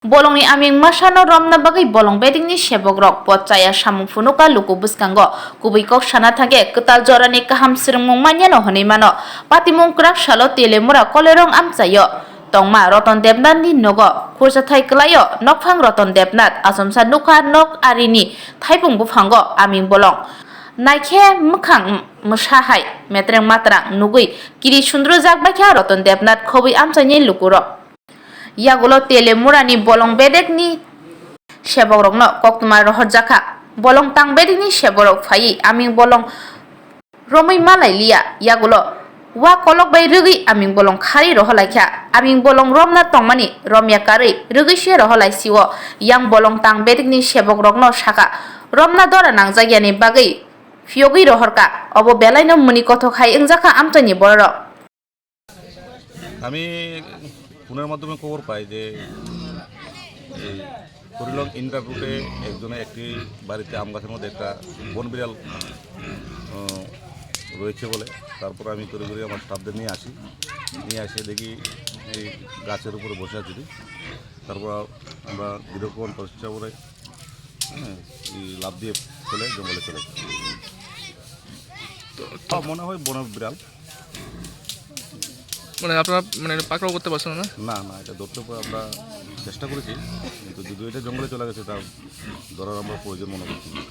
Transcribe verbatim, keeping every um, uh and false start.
Bolongni aming masano romna bagwi bolong bedekni sebokrok pot chaya samung phunukha luku bwskango. Kubui kok sana thangkhe kwtal jorani kaham swrwngmung manyano hwnwi mano. Patimung kwrak salo Telemura Kolerong amchaio tongma Roton Debnathni nogo khursathai kwlaio nokphang Roton Debnath achomsa nukha nok arini thaipung buphango aming bolong. Naikhe mwkhang mwsa hai metreng matrang nugwi kiri sundrujak baikha Roton Debnath khobwi amchaini lukurok. Yagulo Telemurani bolong bedekni sebokrokno koktwma rohorjakha. Bolong tang bedekni sebokrok phaiwi aming bolong romwi malai liya. Yagulo wa kolok bai rwgwi aming bolong kharwi rohorlaikha. Aming bolong romna tongmani romya karwi rwgwi se rohorlaisio. Yang bolong tang bedekni sebokrokno sakha, romna dora nangjakyani bagwi phiyogwi rohorkha. Obo belaino muni kothok hai wngjakha amchaini bororok. আমি ফোনের মাধ্যমে খবর পাই যে এই হরিলং ইন্টার রোডে একজনে একটি বাড়িতে আম গাছের মধ্যে একটা বন বিড়াল আহ, রয়েছে বলে। তারপর আমি তড়িঘড়ি আমার স্টাফদের নিয়ে আসি, নিয়ে এসে দেখি এই গাছের উপরে বসে আছে। তারপর আমরা দীর্ঘক্ষণ প্রচেষ্টা করে, হ্যাঁ, এই লাফ দিয়ে ফেলে জঙ্গলে চলে যায়। তো মনে হয় বনের বিড়াল। মানে আপনারা মানে এটা পাকড়াও করতে পারছেন না? না, না, এটা ধরতে পা-, আমরা চেষ্টা করেছি, কিন্তু যদিও এটা জঙ্গলে চলে গেছে, তা ধরার আমরা প্রয়োজন মনে করছি না।